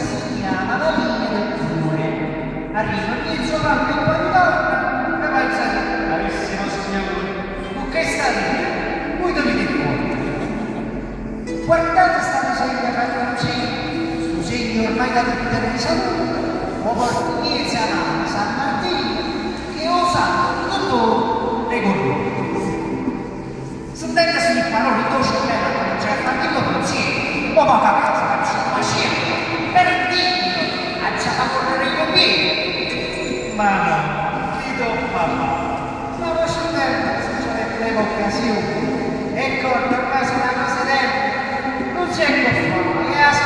si chiama la linea del cuore. Arriva mmiez' 'o campo e po' ritorna, me pare sapè. Carissimo signore, Cu chesta linea, voi tenite 'e porte. Guardate sta miseria ca io nun segno, stu segno ormai da tutte risaputo, 'o porta mmiez' 'a mano San Martino, che 'o santo dottore riconosciuto. Sentendo sti parole dint' 'o cervello accuminciaje a fà chillo pensiero, Mo vaco a casa, faccio nu maciello, per Dio, aggia fà correre 'e pompiere! Ma no, chi t' 'o ffa fà? Ma lascia perdere si ce avette leva occasione. E corna ormai so' na cosa eterna, nun c'è che fà, è 'a.